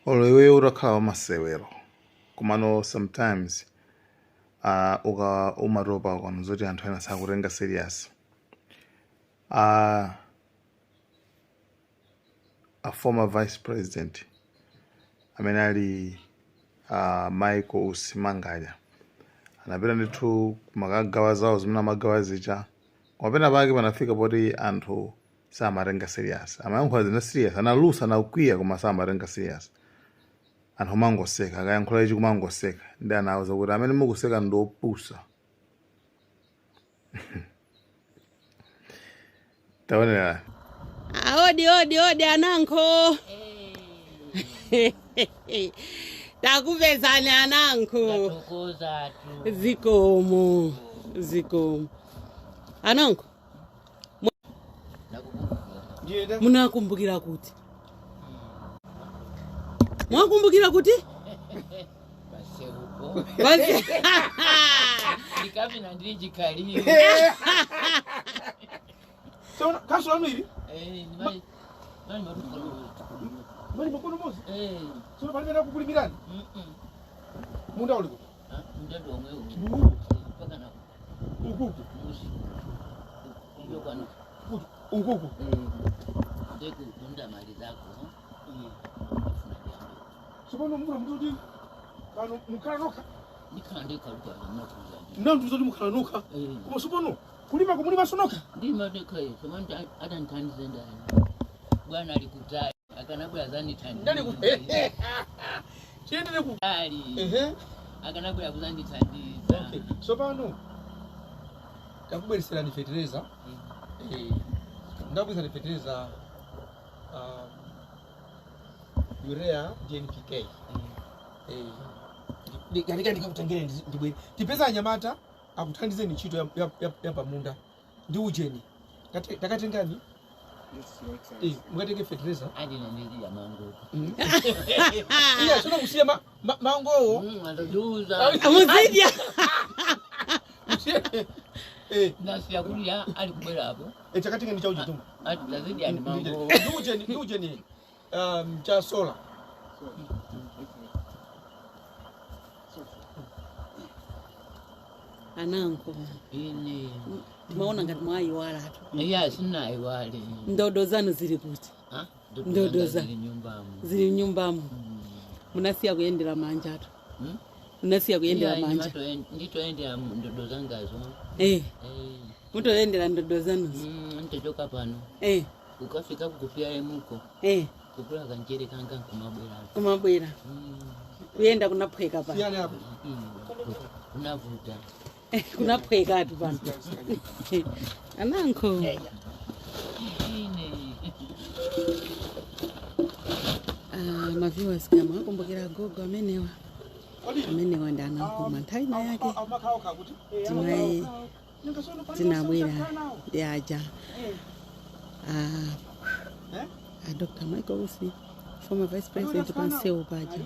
Olo iweyo utakhala wamasewero, komano sometimes uka umatopa ukaona zoti anthu ena sakutenga serious. A former vice president amene ali Michael Usi Manganya anapita ndithu kumakagawa zawo zimene amagawa zija, koma pena pake panafika poti anthu samatenga serious. Amayankhula zina serious, analusa, anakwiya, koma samatenga serious. Anthu amangoseka akayankhula ichi, kumangoseka. Ndi anawuza kuti amene mukuseka ndi opusa. Taonera. Odi odi odi anankho, takupezani anankho. Tathokozatu. Zikomo, zikomo anankho. Munakumbukira kuti mwakumbukira kuti Paseupo. Basi- Ndikapina ndili chikhalire. Tsono khasu lanu ili Eh, ndimali mali matukolo. mali makono mozi. Eh, Tsono palibe nakukulimirani. Munda uli kuti? Ah, munda omwe uwu. Mpaka na Ukuku. musi. Kumbuyo kwanu. Kuti ukuku. Eh. Ndeku kunda mali zako. Afuna jambo. Tsopano mufuna muti kuti pano mukhala nokha? Ndikhala ndikhaluka nakuza. Ndinandiuza kuti mukhala nokha. Eh. Koma tsopano kulima kumulimanso nokha? Ndima ndekha ife manje atandithandize ndani? Bwana ali kutali. Akanabwera zandithandiza. Ndani ku chiyendere ku Ali. Ehe. Akanabwera kuzandithandiza. Okay. Tsopano takubweretserani fetereza. Eh, ndakubweretserani fetereza urea ndi NPK. Eh, ndikatika ndikakutengere ndibwere tipeza anyamata akuthandizeni ntchito ya pamunda ndi ujeni. Takatengani. Eh, mukatenge fetereza. Adina ndizidya mango. Iya, tsono musiye mangowo. Andiuza. Muzidya. Musiye eh. Nasiya kulya ali kubwera apo. Eh, takatengeni cha ujeni. Ati tazidya ndi mango. Ndi ujeni, ndi ujeni cha solar. Anankho. Ine. Timaona ngati mwayiwalatu. Iya, sinayiwale. Ndodo zanu zili kuti? Ah, Ndodo zili nyumbamo. Zili mnyumbamo? Munasiya kuyendera manja atu? Hmm? Munasiya kuyendera Iya, manja? Nditoyendera ndodo zangazo. Eh. Eh. Mutoyendera ndodo zanuzo? Nitochoka pano. Eh. Ukafika kukupya emuko. Eh. Kukula kanjere kanga kumabwera. Kumabwera. Kuyenda kunaphweka pano. Siyani apo. Kunavuta. Eh, kunaphwekatu pano anankho. Ine. Ah, ma viewers, kama akumbukira agogo amenewa, amenewa ndi anankhoma. Nthawi ina yake Amakhaokha kuti timayi tinabwera ndi aja a Dr Michael Usi, former vice president, pansewu paja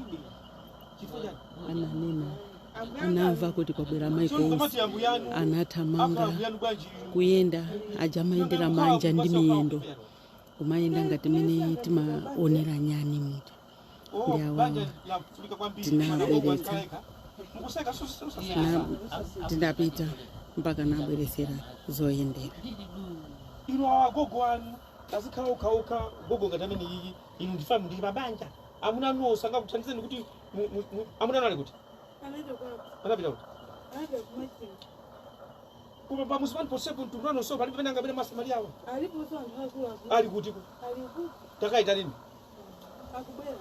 ananena, anamva kuti kwabwera Michael Usi, anathamanga kuyenda. Aja amayendera manja ndi miyendo, kumayenda ngati mene timaonera nyani muja. Ndi awawa tinabweretsa, tinapita mpaka nabweresera zoyendera. Inu agogo anu azikhala okhaokha, gogo ngati amene iyi inu ndifamu ndili mabanja amuna anuwo sangakuthandizeni kuti amuna anu ali kuti? Anapita kuti? Koma pamuzi panu ponsepo mtundu wanu onsewo palibe pamene angapite masamaliawo? Aliponso anthu akuluakulu. Ali kuti? Ali ku Takayitaneni. Akubwera.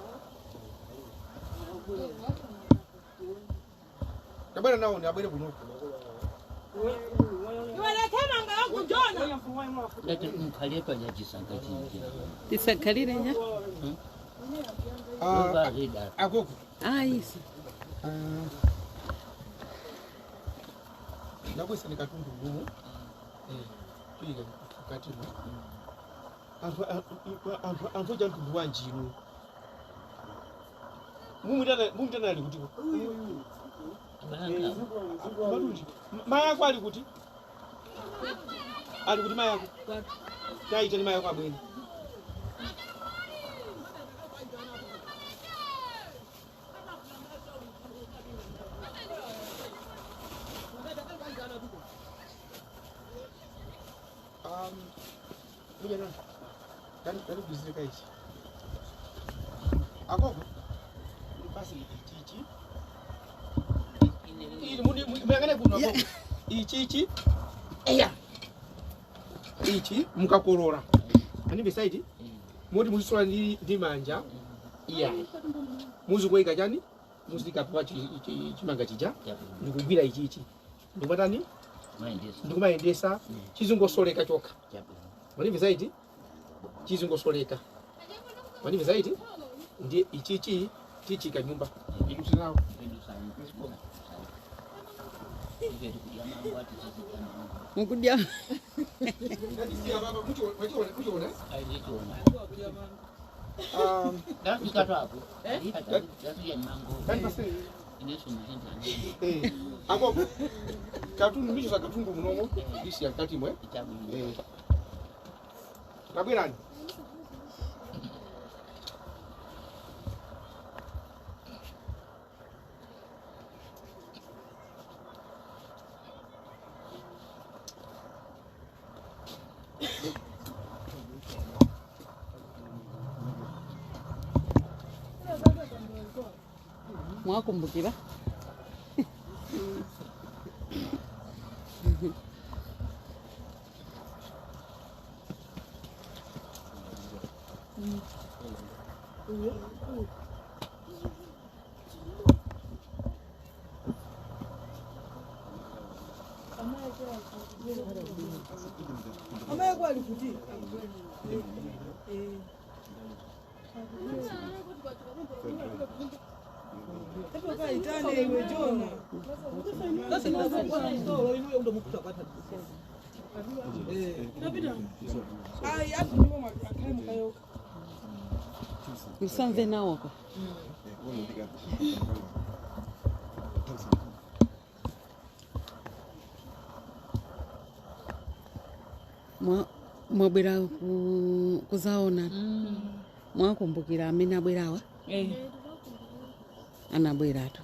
Tabwera nawo ni abwere kuno. Iwe wakujona. Ngati mkhale paja chisanga chija. Tisakhalire nya. Ubazida. Agogo. Ayi. Ndabwesa katundu umu, tuyika mkatimo. Anthu oja mtundu wanji inu? Mumutana ali kuti? Matunji mayi ako ali kuti? Ali kuti mayi ako? Taita ni mayi ako abwene. Muja nani? Tani tani kuzirika ichi. Agogo. Basi ichi ichi. Ili muni muyangane kuno agogo. Ichi ichi. Eya. Ichi mukakorora. Ani beside moti muzisola ndi manja. Iya. Muzikoyika chani? Muzika pa chimanga chija. Ndikugwira ichi ichi. Ndikumatani? Ndikumayendesa chizingosoleka chokha. Manimve zaidi? Chizingosoleka. Manimve zaidi? Ndiye ichichi tichika nyumba. Ilusinawo. Mukudya. Agogo. Katundu ndicho za katundu munomo isi yakati mwe. Kabwerani. Mwakumbukira? Musamve nawoko. Mwabwera kuzaona. Mwakumbukira amene abwerawa? Anabweratu.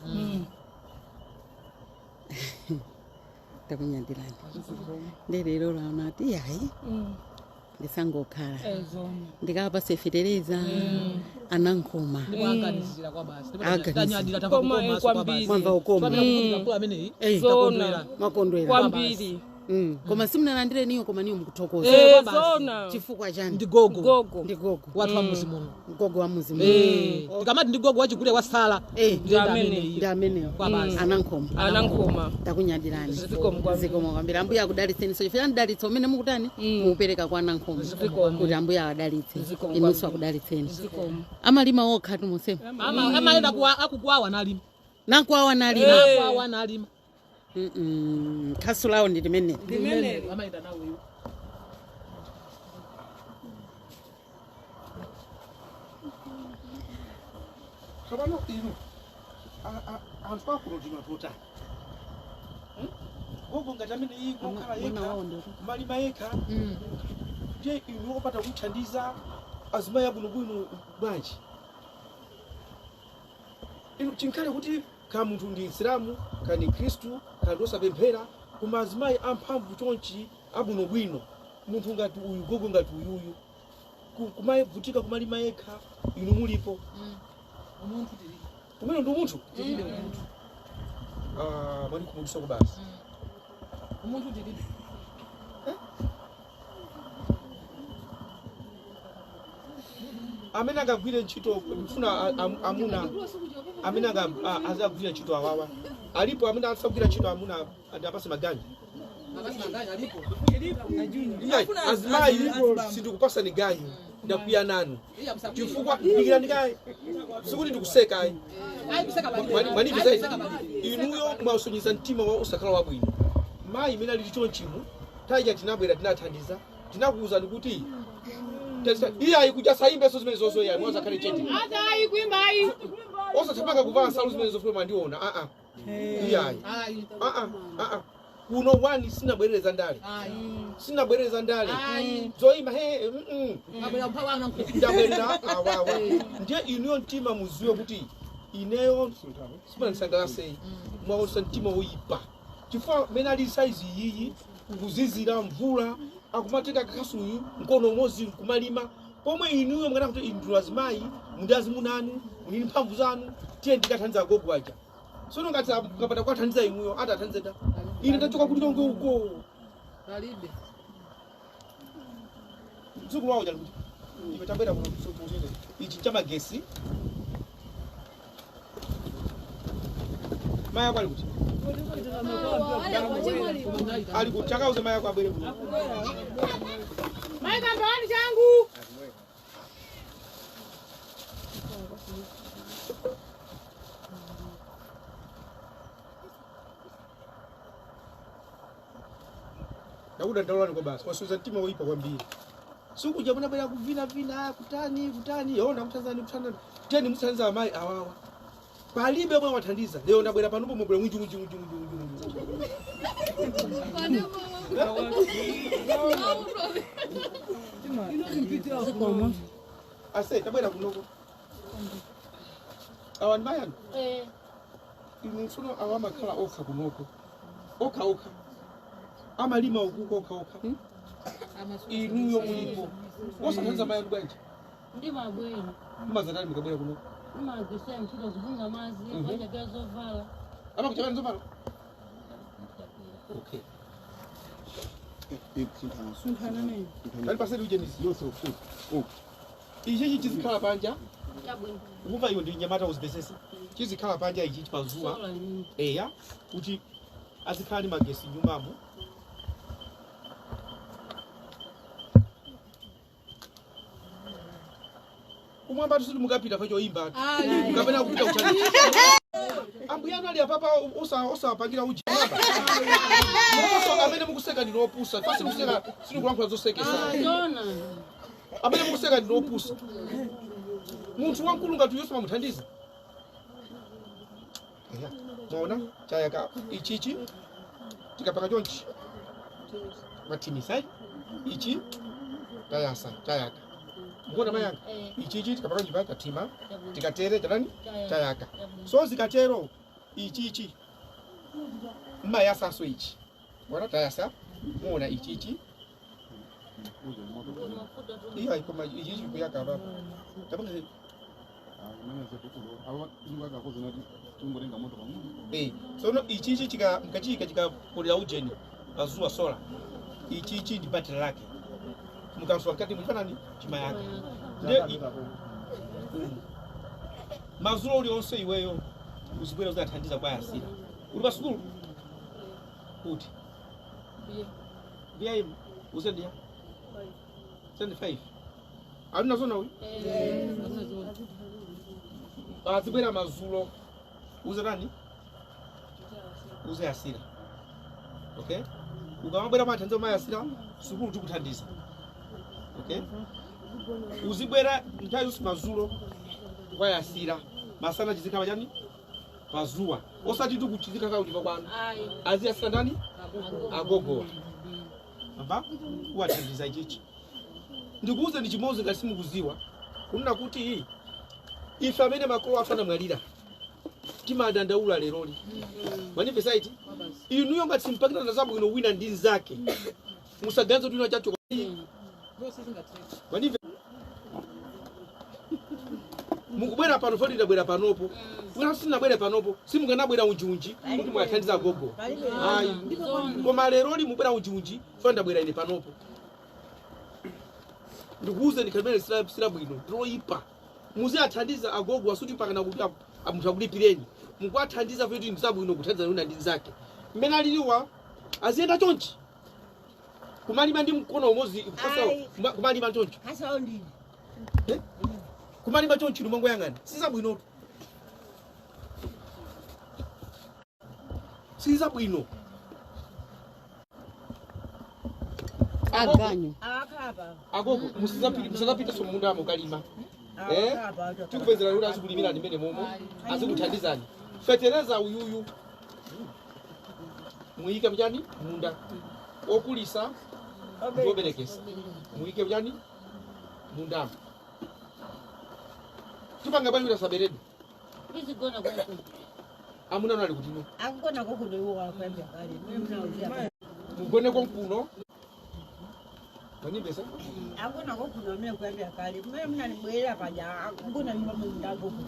Takunyadirani. Ndelero laona ati yayi. Ndisangokhala. Ndikapa sefitereza anankoma. Mwamva ukoma. Makondwera. Kwambiri. Koma simunalandire niyo koma niyo mukuthokoza. Chifukwa chani? Ndi gogo. Ndi gogo. Wathu wa muzi muno. Gogo wa muzi muno. Tikamati ndi gogo wachikule wasala. Ndi ameneyo. Anankoma. Anankoma. Takunyadirani. Zikomo kwambiri. Ambuya akudalitseni. So chifukwa ndidalitsa umene mukutani? Mukupereka kwa anankoma. Kuti ambuya adalitse. Inunso akudalitseni. Amalima okha tumusema. Amayenda akukwawa nalima. Nakwawa nalima. Nakwawa nalima. Khasu lawo ndi limene. Amayenda nawo iwo. Tsopano inu anthu akuno ndinatota. Gogo ngati amene iye kokhala yekha, malima yekha. Ndiye inu opata kuthandiza azimayi abwinobwino bwanji. Inu chinkhale kuti ka munthu ndi Isilamu, ka ni Khristu, ka ndi osapemphera, koma azimayi amphamvu chonchi abwinobwino. Munthu ngati uyu, gogo ngati uyuyu. Kumavutika kumalima yekha, inu mulipo. Kumene ndi umunthu? Mwani kumudisa kubasi. Umunthu tilibe. Amene angagwire ntchito mfuna amuna amene azagwira ntchito awawa alipo amene asagwira ntchito amuna andapase maganyu. Azimayi sindikupasani ganyu ndakwiya nanu chifukwa dikirani kaye sikuti ndikuseka ayi. Mwanivizaiti inuyo mwasonyeza mtima wa usakhala wabwino. Mayi imene alili chonchimu taija tinabwera tinathandiza tinakuwuzani kuti iye ayikuja sayimbeso zimene zonso iye mwazakhale chete osathamanga kuvala nsalu zimene zofuna mandiona iye ayi kuno wani sinabwerereza ndale sinabwerereza ndale zoyima he ndabwerera awawa. Ndiye inuyo mtima muziwe kuti ineyo simandisangalasei mwaonesa mtima woyipa chifukwa mene ali saizi iyi kuzizira mvula Akumatenga kakasuyu mkono umodzi kumalima pomwe inuyo mukana kuti inu azimayi mundi azimunanu muli mphamvu zanu, tiye ndikathandiza agogo aja. Sono ngati mukapanda kuwathandiza inuyo, atathandiza nda? Ine ndachoka kuti longe uko. Palibe. Mdzukulu wawo chali kuti iwe tabwera kuno kuno. Ichi chamagesi. Mayi ako ali kuti? Ali kuti? Chakauze mayi ako abwere kuno. Maika mbawani changu. Ndakuda ndaulani kwa basi wasuza mtima woipa kwambiri. Sikuja munabwera kuvina vina kutani kutani yo ndakuthanzani kuthanzani teni muthandiza amayi awawa palibe omwe wathandiza. Lero ndabwera panopo mwabwera unji unji unji unji unji unji. Ase tabwera kunoko awa ndi mayi anu. Inu tsono awa amakhala okha kunoko okha okha amalima ukuko okha okha. Inuyo mulipo osathandiza mayi anu bwanji? Ndimabwera. Mumazatani mukabwera kunoko? Umagwisa ntchito kufunga madzi, kwachapira zovala. Amakuchapani zovala? Okay. Kali paseli uje mizi yonse uku. Ichi chizikhala panja. Ukumva iwe ndi nyamata uzipesese. Chizikhala panja ichi pazuwa. Sola nyingi. Eya, kuti azikhala ndi magesi nyumbamo. Kumwamba tusiti mukapita fa choimba. Mukapena kupita kuchani. Ambuya anu ali apapa osawapangira uji mwamba. Mukusoka amene mukuseka ndi opusa. Pasi mukuseka sindikulankhula zosekesa. Zona. Amene mukuseka ndi opusa. Munthu wamkulu ngati uyo samamuthandiza. Eya, mwaona chayaka ichichi tikapaka chonchi mathimisa ichi tayasa chayaka. Mukuona mayanga ichichi tikapaka chonchi tathima tikatere chanani chayaka. So zikatero ichichi mmayasaso ichi mwaona tayasa muona ichichi iyo ayikoma ichichi kuyaka apapo tapanga. Sono ichichi chika mkachika chikakolera ujeni pazuwa sola ichichi ndi battery lake mukasowa mkati muchifanani chimayaka. Nde mazulo uliwonse iweyo uzibwera uzathandiza kwa yasira. Uli pa sukulu kuti ndiye usendiya 75 alina zona uyu azibwera mazulo uze nani uze yasira. Okay, ukamabwera mathandizo mayasira sukulu tikuthandiza. Okay, uzibwera nthawi zonse mazulo kwa yasira masana chizikhala chani pazuwa osati tikuchizikhala kuti pakwanu aziyasira ndani agogowa amba kuwathandiza ichichi. Ndikuuze ndi chimodzi ngati simukuziwa kunena kuti ife amene makolo athu anamwalira timadandaula leroli. Manifesaiti inuyo ngati simpakirana zabwino wina ndi nzake musaganize kuti wina chacho. Manife mukubwera pano foti ndabwera panopo wina sinabwere panopo simukanabwera unjiunji kuti mwathandiza agogo. Ayi, koma leroli mubwera unjiunji foti ndabwera ine panopo. Ndikuuze ndikhalipene silabwino ndiloyipa. Muziyathandiza agogo asuti pakana kuti munthu akulipireni mukuwathandiza kuti ndizabwino kuthandiza wina ndi nzake. Mmene aliliwa aziyenda chonchi kumalima ndi mkono umodzi kumalima chonchi kumalima chonchi lumangoyang'ana sizabwinotu sizabwino. Aganyu. Agogo musazapita so munda mukalima. Tikupezera kuti azikulimira ndimene momo azikuthandizani. Fetereza uyuyu muyike mchani munda okulisa ndioberekesa muyike mchani mundamo. Tipanga bwanji kuti asaberedwe? Izigona konko. Amuna anu ali kutino? Akugona kokuno iwo wakwembya kale. Mugone konkuno. Manipesa Akuna kokuna mene kuyambira kale kumene munanibwerera paja mbuna nyumba mundagogo.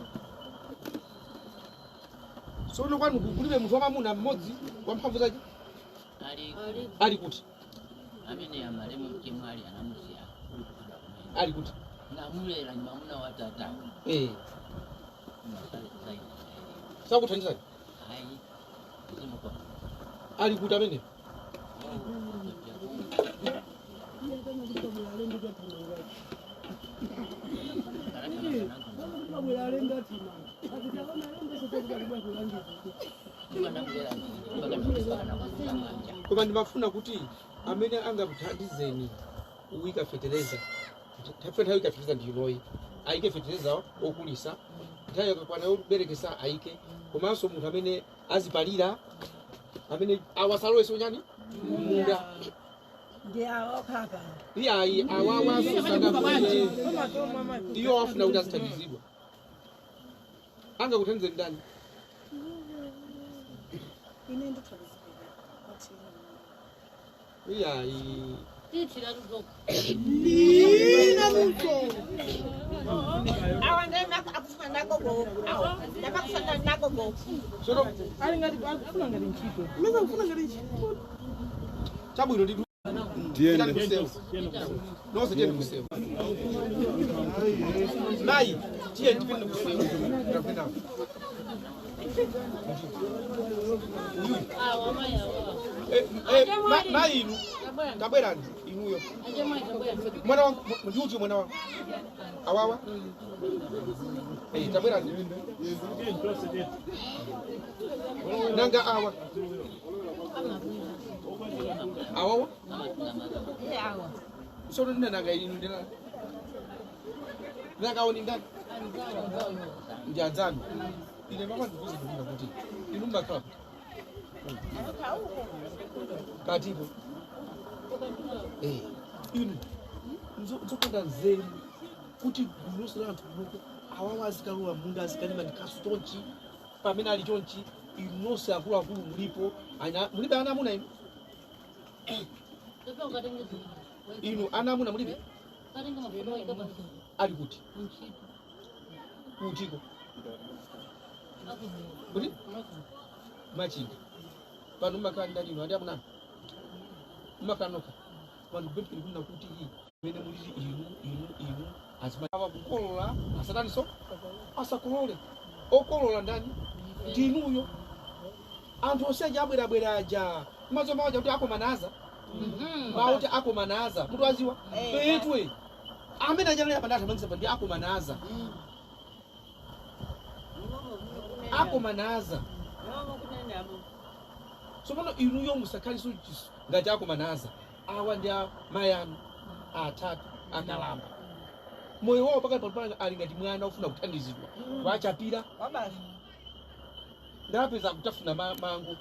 Sono kwanu kulibe munthu wamamuna mmodzi wamphamvu zake Ali ali kuti amene amalemu mchimwali anamusiya kulikuda kumene. Ali kuti Namulera ni mamuna wa tata. Eh, Masaidi. sakuthandizani Hayi. Zimuko. Ali kuti amene koma ndimafuna kuti amene angakuthandizeni uyika fetereza tafe nthawi fetereza ndiyoyi ayike fetereza okulisa nthawi yakakwana yoberekesa ayike komanso munthu amene azipalira amene awasalowese unyani munda Ndi awo khapa. iyayi awawasusanae iyo afuna kuti azithandizidwa angakuthandizeni ndani Ine ndithandizidwa. iyayi Awa ndakufuna nagogo. Awa ndakufuna nagogo. sono Ali ngati akufuna ngati ntchito. chabwino ndi Tiyende. kusewu nonse tiyende kusewu mayi tiye tipinde kusewu Takwenda. Eh, eh, mayi inu tabwerani inuyo mwana wangu ndiuti mwana wangu awawa Eh, tabwerani nanga awa awawa sono ndina nanga inu ndina nanga awo ni ndani ndi anzanu ine mama ndikuze ndikuona kuti inu mmakhala kuti katipo Eh, inu nzokonda nzeru kuti gulu lonse la anthu kunoko awawa azikalowa munda azikalima ndikasu chonchi pamene ali chonchi inu nonse akuluakulu mulipo mulibe ana amuna inu inu ana amuna mulibe ali kuti kutiko kuti machinga pano mmakhala ndani inu andi amunanu mmakhala nokha pano kupemphera kunena kuti mene mulili inu inu inu azimawa kukolola asataniso asakolole okolola ndani ndinuyo anthu onse aja abwerabwera aja mazo mawaja kuti akomanaza mauti akomanaza mutu aziwa etwe amene ajanali apa ndathamangisa pa ndi akomanaza akomanaza tsopano inuyo musakhaliso ngati akomanaza awa ndi amayi anu atatu akalamba moyo wawo pakati pano ali ngati mwana ofuna kuthandizidwa wachapira Wabasi. ndapeza kutafuna mango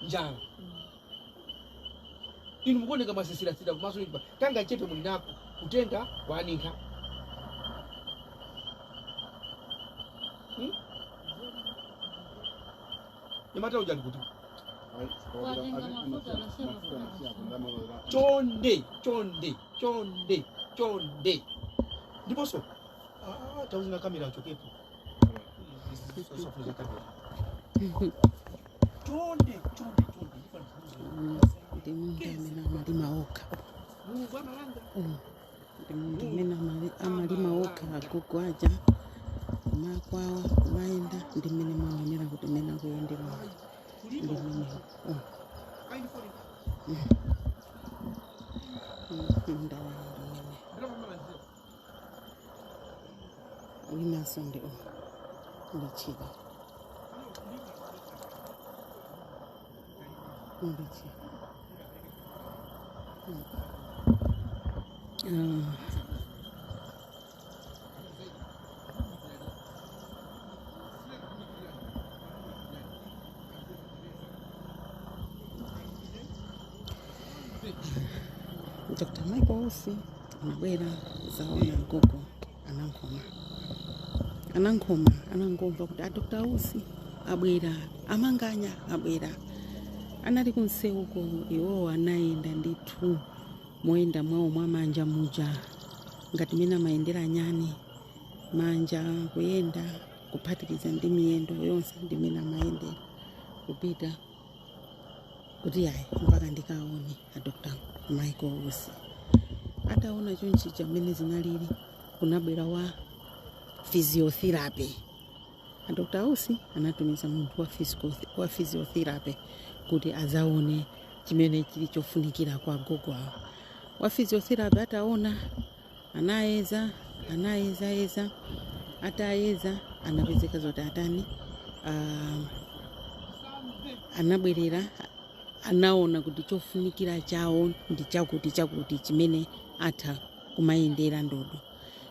njala inu mukuoneka mwasisirasira kumaso ipa kanga chepe muli nako kutenga waninka hmm? Nyamata uja alikuti chonde chonde chonde chonde ndiponso ah, tauzina kamera achokepo Safuza kamera chonde chonde chonde Ndi munthu amene amalima okha. Mulungu amalanga Ndi munthu amene amalima okha agogo aja kumakwawa kumayenda ndi mmene mwaonera kuti mmene akuyendera ndi mmenemo. Munda wawo ndi umene winanso ndi uwu ulichira ulichira. Dr. Michael Usi amabwera zaona gogo anankhoma anankhoma anangomva kuti a Dr. Usi abwera amanganya abwera anali kunsewuko iwowo anayenda ndithu Moyenda mwawo mwa manja muja, ngati mene amayendera nyani, manja kuyenda kuphatikiza ndi miyendo yonse, ndimene amayendera kupita kuti yayi, mpaka ndikaone a Dr. Michael Usi. Ataona chonchicha mmene zinalili, kunabwera wa physiotherapy. A Dr. Usi anatumiza munthu wa physiotherapy kuti azaone chimene chili chofunikira kwa gogo awo. Wa physiotherapy ataona, anayeza, anayezayeza. Atayeza anapezeka zoti atani, anabwerera, anaona kuti chofunikira chawo ndi chakuti chakuti chimene atha kumayendera ndodo,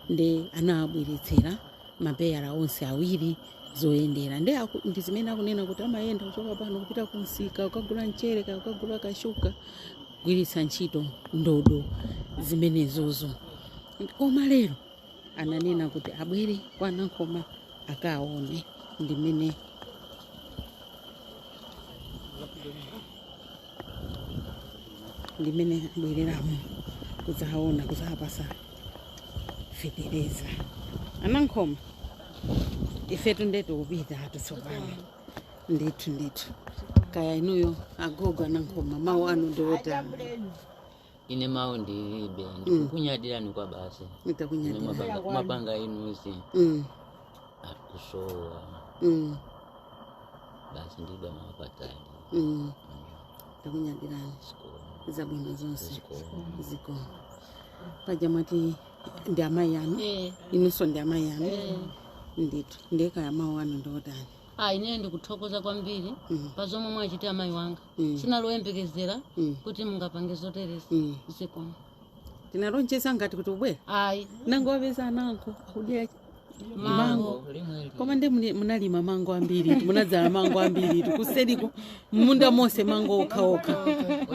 nde anawabweretsera mapeyala onse awiri zoyendera. Nde ndi zimene akunena kuti amayenda kuchoka pano kupita kumsika kukagula mchere, kaya kukagula kashuga, kugwiritsa ntchito ndodo zimenezozo. Koma lero ananena kuti abwere kwa Nankhoma akaone ndimene abwereramo kudzaona, kudzapasa fetereza. Anankhoma, ifetu ndetu kupita atu tsopano, ndithu ndithu. Kaya inuyo agogo Anankhoma, mawu anu ndiwotani? Ine mawu ndilibe, ndikukunyadirani kwa basi. Nitakunyadira. Mapanga inuzi akusowa. Basi, ndilibe mawu patali. Takunyadirani. Zikomo. Zabwino zonse. Zikomo. Zikomo. Paja mwati ndi amayi anu? Eh. Inunso ndi amayi anu ndithu. Ndekaya mawu anu ndiwotani? Ah, ine ndikuthokoza kwambiri pa zomwe mwachita amayi wanga. Sinaloyembekezera kuti mungapange zoterezi. Zikomo. Tinalonjeza ngati kuti ubwera? Ayi. Nango wapeza ananko akudya mango. Koma nde munalima mango ambiri, munadzala mango ambiri kuseriko munda monse, mango okhaokha.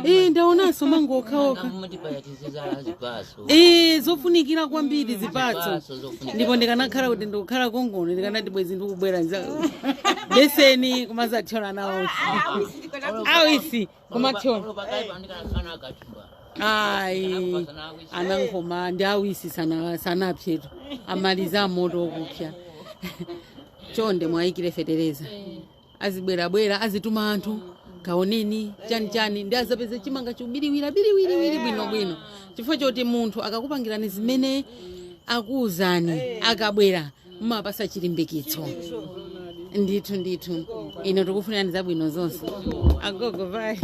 Eh, ndaonanso mango okhaokha. Mutipayatiziza zipaso. Eh, zofunikira kwambiri zipatso. Zipatso zofunikira. Ndipo ndikanakhala kuti ndikukhala kongono, ndikanati bwezi ndikubwera beseni kumazathyola nawo awisi kumathyola. Ndikanakhala akathumba. Ayi, Anankhoma ndi awisi sanapyetu, amaliza moto okupya. Chonde mwayikire fetereza, azibwerabwera, azituma anthu kaoneni chani chani, ndi azapeza chimanga chubiriwira biriwiriwiri bwinobwino, chifukwa choti munthu akakupangirani zimene akuwuzani, akabwera mumapasa chilimbikitso. Ndithu ndithu, ino tikufunirani zabwino zonse agogo. Bye.